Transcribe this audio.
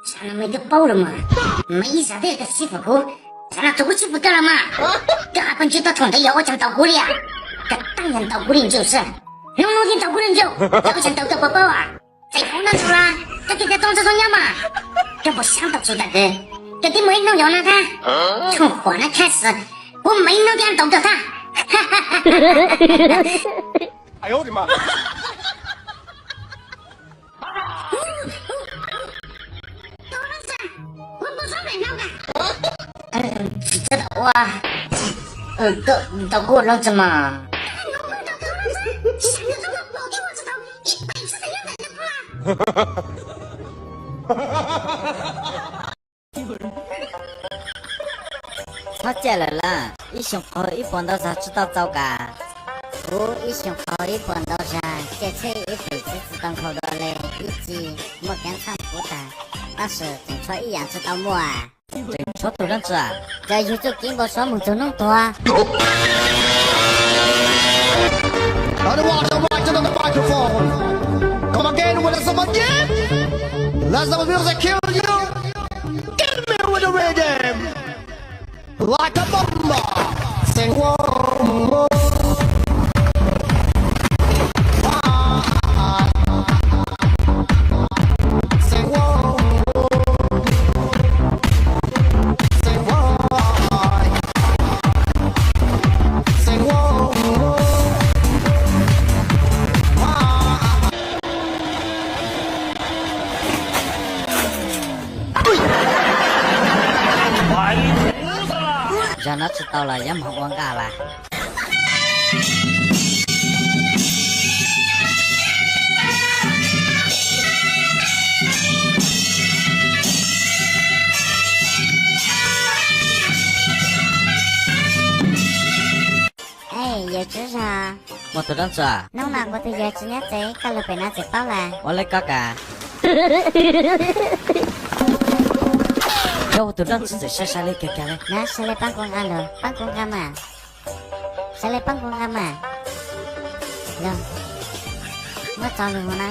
Xav no mas twb paub los mas, mas ib zag tej koj sib fwm kuv, xav no tus kuv sib fwm koj los mas, koj hais pes tsawg tau thaum ntawd yog ua cas ntaus kuv li, koj teej yog ntaus kuv li ntsuj xwb, hnub hnub thiaj ntaus kuv li ntsuj, koj ua cas ntaus koj puas paub as? Txais hauv no ntsuj los koj tig tiag tau ntsuj tau nyob mas, koj puas sab tau txhua tag kis, koj twb muaj ib hnub yog no thiab, tshooj huam no khab xwb, kuv mas ib hnub thiaj ntaus koj thiab. Tsis txhob ua, tau kuv lub txim mas. Txhob ciaj lawm lawm, ib xyoos qaug ib puas ntau zag tsis tau txaus kawg. Kuv ib xyoos qaug ib puas ntau zag, ciaj tsheb ib pem txiv tsis tau nkhaus dua li, ib txhij muaj kev txhaj kuv tag, tab sis tseem tshuav ib yam tsis tau muaj. Tseem tshuav tus dab tsi? Cas yug txuj kev npau suav mus txog hnub tuag. Another one, the right, another microphone. Come again with some again. Let the music kill you. Kill me with the rhythm. Like a bomb. Say whoa, whoa. Why? Say whoa, whoa. Say why? Say whoa, whoa. Why? Zag no tsis tau los yuav moog ua nqaj lawm. Yawm txiv zog. Muaj tus dab tsi? Hnub no kuv tus yawg tsis nyob tsev, koj lug pem no txawm paub lawm. Ua li koj kam. Yog tus dab tsi txawm sai sai li kawg kawg li. Nov, sawv daws pab kuv nqa lug, pab kuv nqa mas. Sawv daws pab kuv nqa mas. Yog, muab tso lug mus na.